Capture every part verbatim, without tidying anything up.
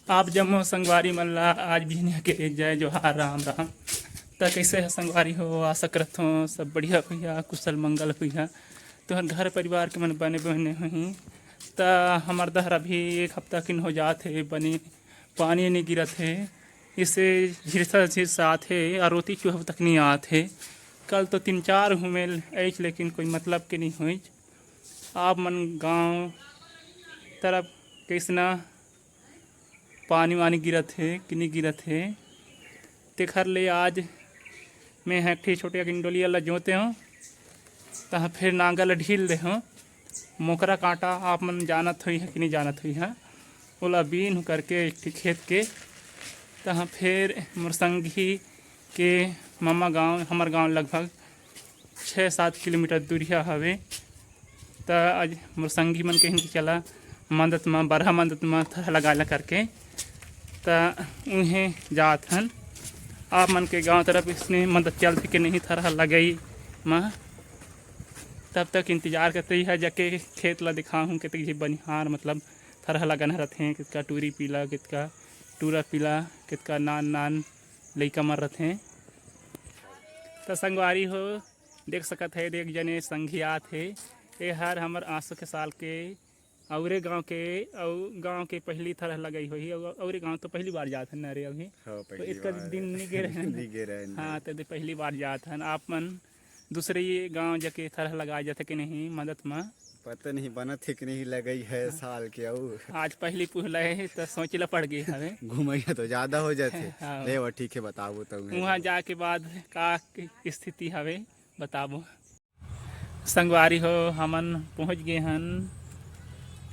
आप जम्मो संगवारी मन ला आज बिहनिया के जय जोहार, राम राम। त कइसे ह संगवारी हो? आशा करत हों सब बढ़िया होइहा, कुशल मंगल होइहा। तुहर घर परिवार के मन बने बने होही। त हमर डहर अभी एक हफ्ता किन हो जात हे, बने पानी नइ गिरत हे, इसे झिरसा झिरसा आत हे, अउ रोती चुहा तक नइ आत हे। कल तो तीन चार घूमे आइच, लेकिन कोई मतलब के नइ होइच। आप मन गांव तरफ कइसना पानी वानी गिरत हे कि नइ गिरत हे, तेखर ले आज मैं ह एक ठे छोटे अकिन डोलिया ला जोते हों, तहाँ फिर नांगर ला ढील दे हों। मोकरा कांटा आप मन जानत होइहा कि नइ जानत होइहा, ओला बीन करके एक ठे खेत के, तहाँ फिर मोर संगी के ममा गांव, हमर गांव लगभग छः सात किलोमीटर दूरिहा हवे। त आज मोर संगी मन कहिन कि चला मदद म, बरहा मदद म थरहा लगाए ला करके, त उहें जात हन। आप मन के गांव तरफ इसने मदद चलथे कि नहीं थरहा लगई म, तब तक इंतजार करते ही है, जाके खेत ला दिखाहूँ, कतेक झी बनिहार मतलब थरहा लगाना रथे, कतका टूरी पीला, कतका टूरा पीला, कतका नान नान लइका मन रथे। त संगवारी हो, देख सकत है, एक जने संगी आत हे। ए हर हमर आसो के साल के अउरे गांव के, अउ गांव के पहली थरहा लगई होही, अउ अउरे गांव तो पहली बार जात हन ना रे अभी। हाँ, तो पहली इतका बार। दिन नइ गे रहे हन। नइ गे रहे हन। हाँ, तो दे पहली बार जात हन। आप मन दूसरे गांव जाके थरहा लगाए जाथे कि नहीं मदद म? पता नहीं बनत हे कि नहीं, लगई है साल के अउ। आज पहली पुहला है, तो सोचे ला पड़ गे हवे। घुमैया तो ज्यादा हो जाथे। हाँ। ले वो ठीक है, बताबो तो मैं। वहाँ जाके बाद का स्थिति हवे, बताबो। संगवारी हो, हमन पहुँच गे हन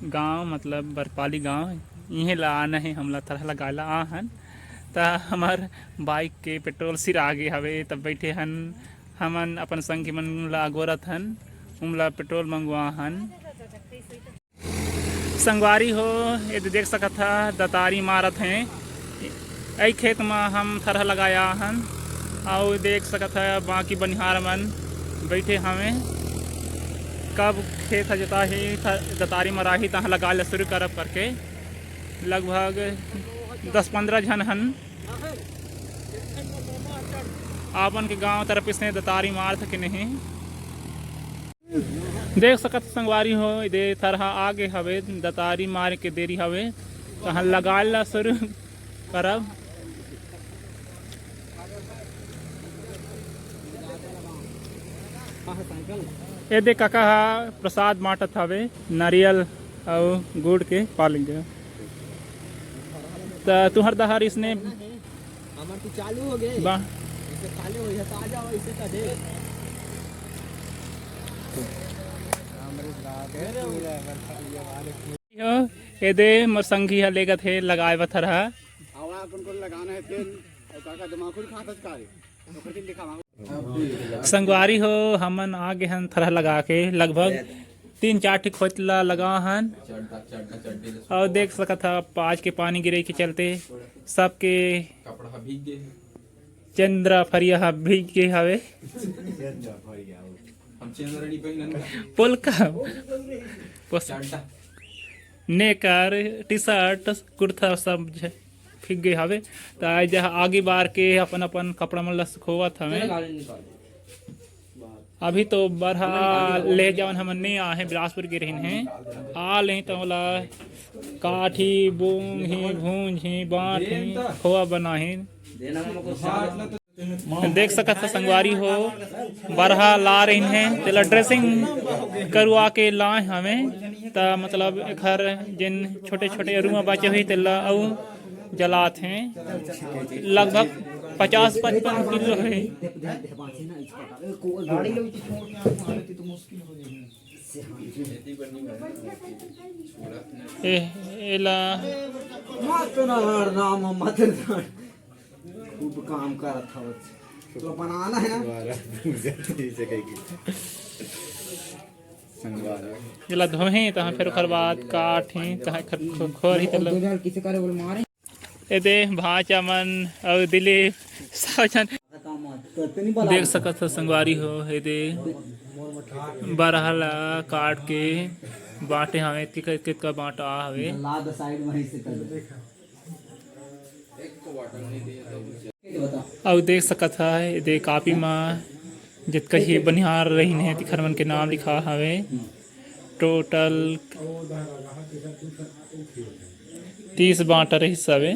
गांव, मतलब बरपाली गांव। इहें ला आना हे, हमला थरहा लगाए ला आ हन। त हमर बाइक के पेट्रोल सिरा गे हवे, तब बैठे हन। हमन अपन संगी मन ला अगोरत हन, उमला पेट्रोल मंगवा हन। संगवारी हो, ये दे देख सकत हा, दतारी मारत हे। एई खेत म हम थरहा लगाया हन, अउ देख सकत हा, बाकी बनिहार मन बैठे हवे। कब खेत ह जोताही, थ-, दतारी मराही, तहाँ लगाए ला शुरू करब करके लगभग दस पंद्रह झन हन। आपन के गांव तरफ इसने दतारी मारत हे कि नहीं? देख सकत संगवारी हो, एदे थरहा आगे हवे, दतारी मारे के देरी हवे, तहाँ लगाए ला शुरू करब। एदे काका हा प्रसाद बांटत हवे, नारियल अउ गुड़ के पालिंग। त तुहर डहर इसने हमर तो चालू हो गए। बा। इसे खाली हो, ये ताजा हो, इसे का दे। हो, एदे मोर संगी ह लेगत हे लगाए बर थरहा। आवड़ा अपन को लगाना है तेल, और काका दिमाग खुद खाता है, ओकर दिन दिखावा। संगवारी हो, हमन आ गे हन थरहा लगा के, लगभग तीन चार ठे खोत ला लगा हन। अउ देख सकत हा, आज के पानी गिरे के चलते सबके कपड़ा ह भीग गे हे। चंद्रा फरिया ह भीग गे हवे। हम चंद्रा नहीं पहनन। पोलका। पोस- चड्डा। नेकर, टी शर्ट, कुर्ता सब झ-, भीग गे हवे। त आज आगी बार के अपन अपन कपड़ा मन ला सुखोवत हवे। अभी तो बरहा ले जवन हमन नहीं आहे, बिलासपुर के रहिन हे, आ ले तो ओला काटही, बोंगही, भूंजही, बांटही, खोआ बनाही। देख सकत ह संगवारी हो, बरहा ला रहिन हे, तेला ड्रेसिंग करवा के लाए हवे। त मतलब एखर जेन छोटे-छोटे रूमा बाचे होही, तेला अउ जलात हे। लगभग पचास पचपन किलो हे। ए, एला मत ना, राम मत ना। खूब काम करत हवत। तो बनाना है ना? संगवारी। एला धोही, तहाँ फिर ओकर बाद काटही, तहाँ खो-, खोरही, तेला। दो जन किसे करे बोल मारे। एदे भांचा मन अउ दिलीप सब झन देख सकत हो संगवारी हो, एदे बरहा ला काट के बांटे हवे, कतका, कतका बांटा हवे। लाद साइड में से कर दे। अउ देख सकत हव, एदे कॉपी म जतका ही बनिहार रहिन हे, तिखर मन के नाम लिखा हवे। टोटल तीस बांटा रहिस हवे।